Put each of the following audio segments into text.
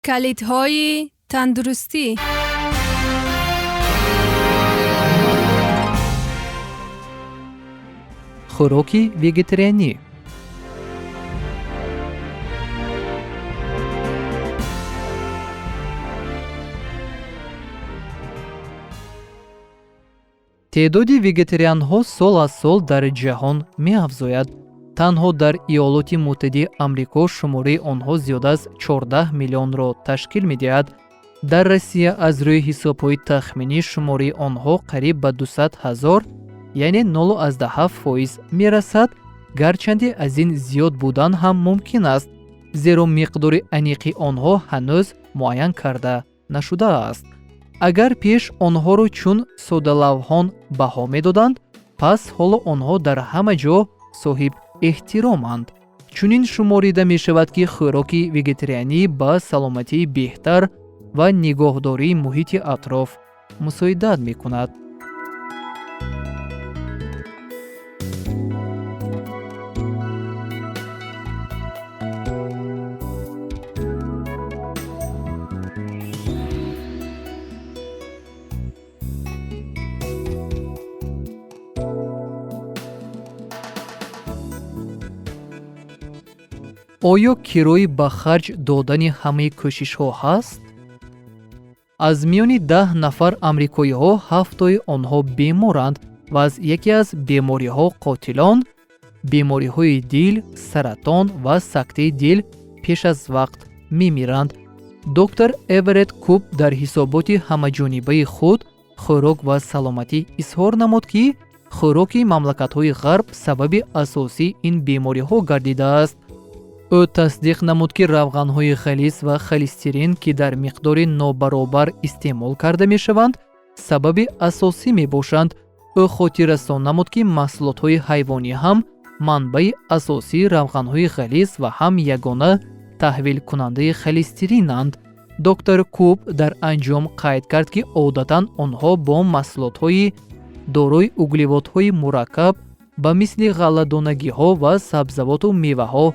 Калидҳои тандурустӣ. Хӯроки вегетарианӣ. Теъдоди вегетарианҳо сол аз сол дар ҷаҳон меафзояд. Танҳо дар Иёлоти Муттаҳидаи Амрико шумораи онҳо зиёд аз 14 миллионро ташкил медиҳад. Дар Россия аз рӯи ҳисобҳои тахминӣ шумораи онҳо қариб ба 200 ҳазор, яъне 0,7% мерасад, гарчанде аз ин зиёд будан ҳам мумкин аст, зеро миқдори аниқи онҳо ҳанӯз муайян карда нашудааст. Агар пеш онҳоро чун содалавҳон баҳо медоданд, пас ҳоло онҳо дар ҳама ҷо соҳиб эҳтироманд. Чунин шуморида мешавад, ки хӯроки вегетарианӣ ба саломатии беҳтар ва нигоҳдории муҳити атроф мусоидат мекунад. Оё кирои ба харҷ додани ҳамаи кӯшишҳо ҳаст? Аз миёни 10 нафар амрикоиҳо ҳафтои онҳо беморанд ва аз яке аз бемориҳо қотилон, бемориҳои дил, саратон ва сактаи дил пеш аз вақт мемиранд. Доктор Эверет Куб дар ҳисоботи ҳамаҷонибаи худ «Хӯрок ва саломатӣ» изҳор намуд, ки хӯроки мамлакатҳои ғарб сабаби асосии ин бемориҳо гардидааст. Ӯ тасдиқ намуд, ки равғанҳои ғализ ва холестерин, ки дар миқдори нобаробар истеъмол карда мешаванд, сабаби асосӣ мебошанд. Ӯ хотиррасон намуд, ки маҳсулотҳои ҳайвонӣ ҳам манбаи асосии равғанҳои ғализ ва ҳам ягона таҳвилкунандаи холестеринанд. Доктор Куб дар анҷом қайд кард, ки одатан онҳо бо маҳсулотҳои дорои углеводҳои мураккаб ба мисли ғалладонагиҳо ва сабзавоту меваҳо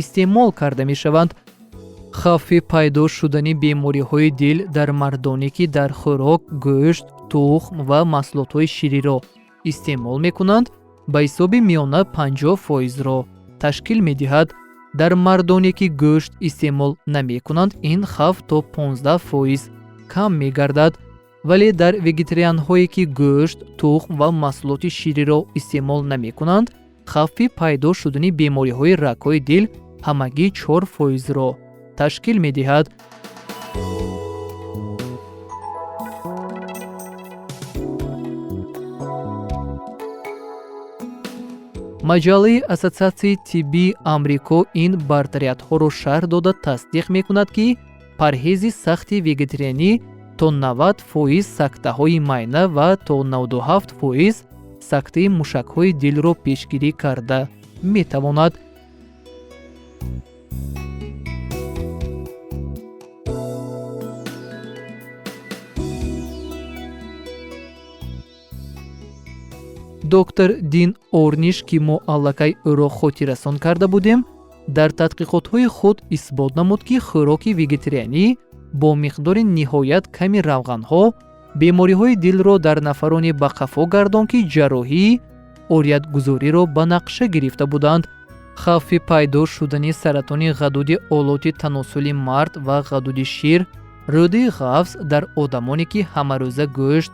истеъмол карда мешаванд. Хавфи пайдо шудани бемориҳои дил дар мардоне, ки дар хӯрок гӯшт, тухм ва маҳсулотҳои шириро истеъмол мекунанд, ба ҳисоби миёна 50 фоизро ташкил медиҳад. Дар мардоне, ки гӯшт истеъмол намекунанд, ин хавф то 15% кам мегардад, вале дар вегетарианҳое, ки гӯшт, тухм ва маҳсулоти шириро истеъмол намекунанд, хавфи пайдо шудани бемориҳои рагҳои дил ҳамагӣ 4 фоизро ташкил медиҳад. Маҷаллаи Ассотсиатсияи тиббии Амрико ин бартариятҳоро шарҳ дода тасдиқ мекунад, ки парҳези сахти вегетарианӣ то 90% сактаҳои майна ва то 97% сактаи мушакҳои дилро пешгирӣ карда метавонад. Доктор Дин Орниш, ки мо аллакай ӯро хотиррасон карда будем, дар тадқиқотҳои худ исбот намуд, ки хӯроки вегетарианӣ бо миқдори ниҳоят ками равғанҳо бемориҳои дилро дар нафароне ба қафо гардон, ки ҷарроҳии ориятгузориро ба нақша гирифта буданд. Хавфи пайдо шудани саратони ғадуди олоти таносули мард ва ғадуди шир, рӯдаи ғафз дар одамоне, ки ҳамарӯза гӯшт,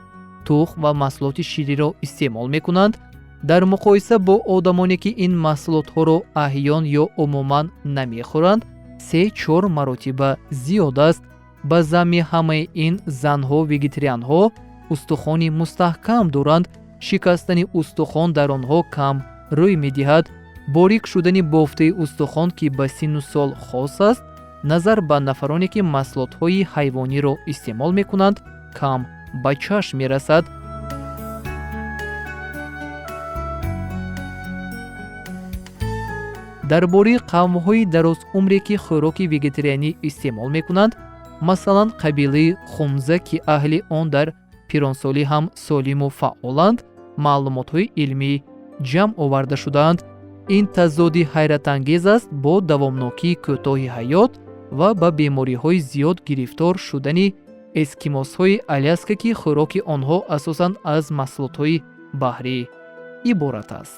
тухм ва маҳсулоти шириро истеъмол мекунанд, дар муқоиса бо одамоне, ки ин маҳсулотҳоро аҳён ё умуман намехӯранд, 3-4 маротиба зиёд аст. Ба замми ҳамаи ин, занҳо вегетарианҳо устухони мустаҳкам доранд, шикастани устухон дар онҳо кам рӯй медиҳад. Борик шудани бофтаи устухон, ки ба синну сол хос аст, назар ба нафароне, ки маҳсулотҳои ҳайвониро истеъмол мекунанд, кам ба чашм мерасад. Дар бораи қавмҳои дарозумре, ки хӯроки вегетарианӣ истеъмол мекунанд, масалан қабилаи хунза, ки аҳли он дар пиронсолӣ ҳам солиму фаъоланд, маълумотҳои илмӣ ҷамъ оварда шудаанд. Ин тазоди ҳайратангез аст бо давомнокии кӯтоҳи ҳаёт ва ба бемориҳои зиёд гирифтор шудани эскимосҳои Аляска, ки хӯроки онҳо асосан аз маҳсулотҳои баҳрӣ иборат аст.